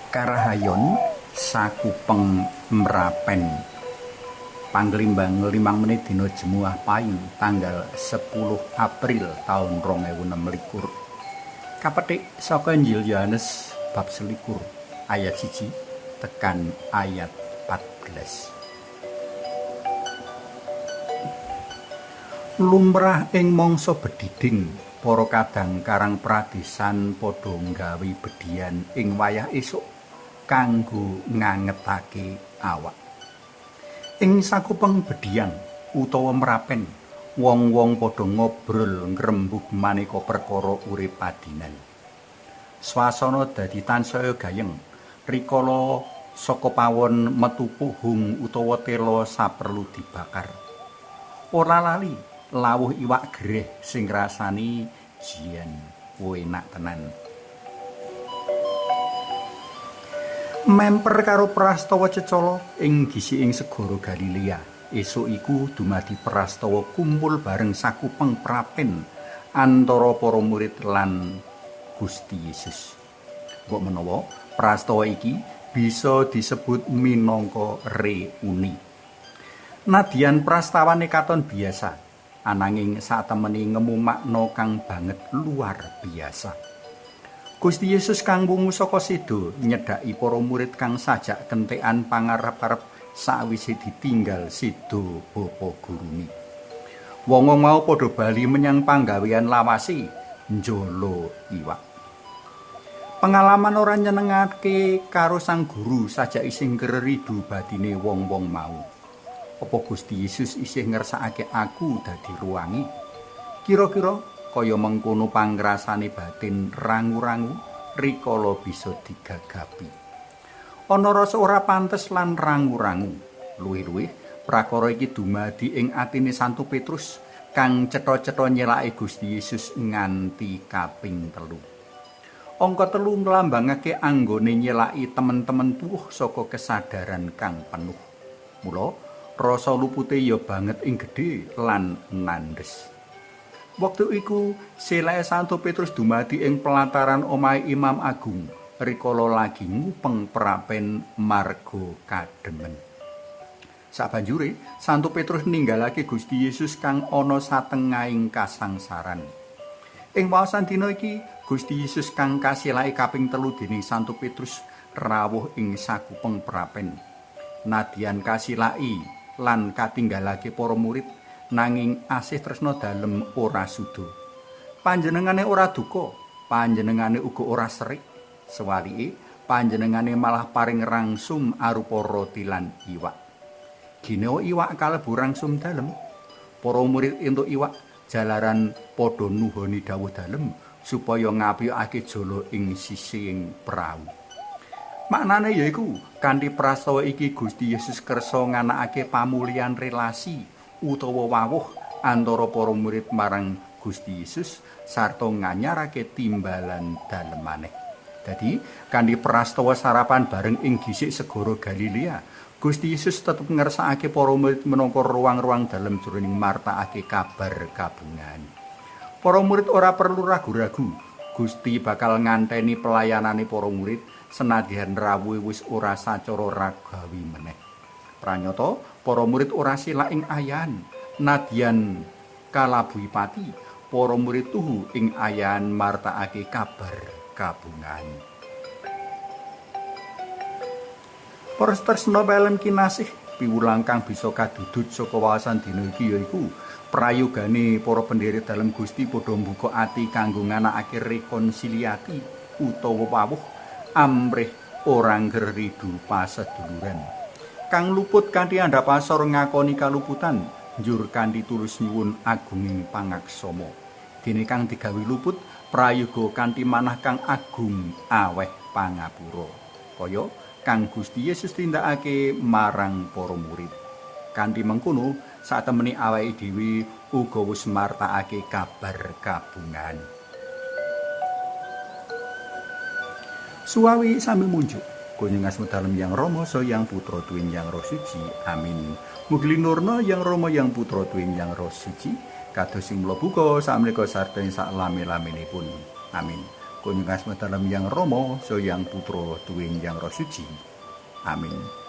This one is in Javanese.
Karahayon sakupeng Mrapen. Panglimbang 5 menit dina Jemuah Payung tanggal 10 April taun 2026. Kapetik saka Injil Yohanes bab 21 ayat 1 tekan ayat 14. Lumrah ing mangsa bediding, para kadang karang pradesan padha nggawe bedian ing wayah esuk kanggo ngangetake awak. Ing sakupeng bediang utawa mrapen, wong-wong padha ngobrol ngrembug maneka perkara urip padinan. Swasana dadi tansaya gayeng rikala saka pawon metu puhung utawa tela saperlu dibakar. Ora lali lawuh iwak gereh sing rasane jian enak tenan. Memper karo prastawa cecala ing gisiking segara Galilea. Esuk iku dumadi prastawa kumpul bareng sakupeng prapen antara para murid lan Gusti Yesus. Mbok menawa prastawa iki bisa disebut minangka reuni. Nadyan prastawane katon biasa, ananging satemene ngemu makna kang banget luar biasa. Gusti Yesus kang wungu saka seda nyedhaki para murid kang sajak kentekan pangarep-arep sawise ditinggal seda bapa gurune. Wong-wong mau padha bali menyang panggawean lawase njala iwak. Pengalaman ora nyenengake karo sang guru sajak isih ngreridu batine wong-wong mau. Apa Gusti Yesus isih ngersakake aku dadi ruwange? Kira-kira kaya mengkono pangrasane batin rangu-rangu rikala bisa digagapi. Ana rasa ora pantes lan rangu-rangu. Luwih-luwih prakara iki dumadi ing atine Santo Petrus kang cetha-cetha nyelake Gusti Yesus nganti kaping 3. Angka 3 nglambangake anggone nyelaki temen-temen tuwuh saka kesadaran kang penuh. Mula rasa lupute ya banget ing gedhe lan nandhes. Wektu iku selake Santo Petrus dumadi ing pelataran omahe Imam Agung rikala lagi ngupeng prapen marga kademen. Sabanjure Santo Petrus ninggalake Gusti Yesus kang ana satengahing kasangsaran. Ing waosan dina iki Gusti Yesus kang kasilake kaping 3 dening Santo Petrus rawuh ing sakupeng prapen. Nadyan kasilaki lan katinggalake para murid, nanging asih tresna dalem ora suda. Panjenengane ora duka, panjenengane uga ora serik. Sewalike, panjenengane malah paring rangsum arupa roti lan iwak. Gineo iwak kalebu rangsum dalem. Para murid entuk iwak jalaran padha nuhoni dawuh dalem supaya ngapiyokake jala ing sisihing prau. Maknane yaiku kanthi prastawa iki Gusti Yesus kersa nganakake pamulian relasi utawa wawuh antara para murid marang Gusti Yesus sarta nganyarake timbalan dalem maneh. Dadi kanthi prastawa sarapan bareng ing gisik segara Galilea, Gusti Yesus tetep ngersakake para murid minangka ruang-ruang dalem jroning martakake kabar kabungan. Para murid ora perlu ragu-ragu, Gusti bakal nganteni pelayanane para murid senadyan rawuhe wis ora sacara ragawi meneh. Pranyata para murid ora silak ing ayan, nadyan kalabuhi pati, para murid tuhu ing ayan martakake kabar kabungan. Para tresna pelem kinasih, piwulang kang bisa kadudut saka wawasan dina iki yaiku prayogane para pendherek dalem Gusti padha mbuka ati kanggo nganakake rekonsiliasi utawa wawuh amrih ora ngreridu paseduluran. Kang luput kanthi andhap asor ngakoni kaluputan, njur kanthi tulus nyuwun agunging pangaksama. Dene kang digawe luput prayoga kanthi manah kang agung aweh pangapura. Kaya kang Gusti Yesus tindakake marang para murid. Kanthi mengkono, satemene awake dhewe uga wis martakake kabar kabungan. Suwawi sami munjuk. Kunjung asma dalem Yang Rama Sang Yang Putra tuwin Yang Roh Suci. Amin. Mugi linurna Yang Rama Yang Putra tuwin Yang Roh Suci kados sing mula buka sakmenika sarta ing sak lame-lamenipun. Amin. Kunjung asma dalem Yang Rama, Yang Putra, tuwin Yang Roh Suci. Amin.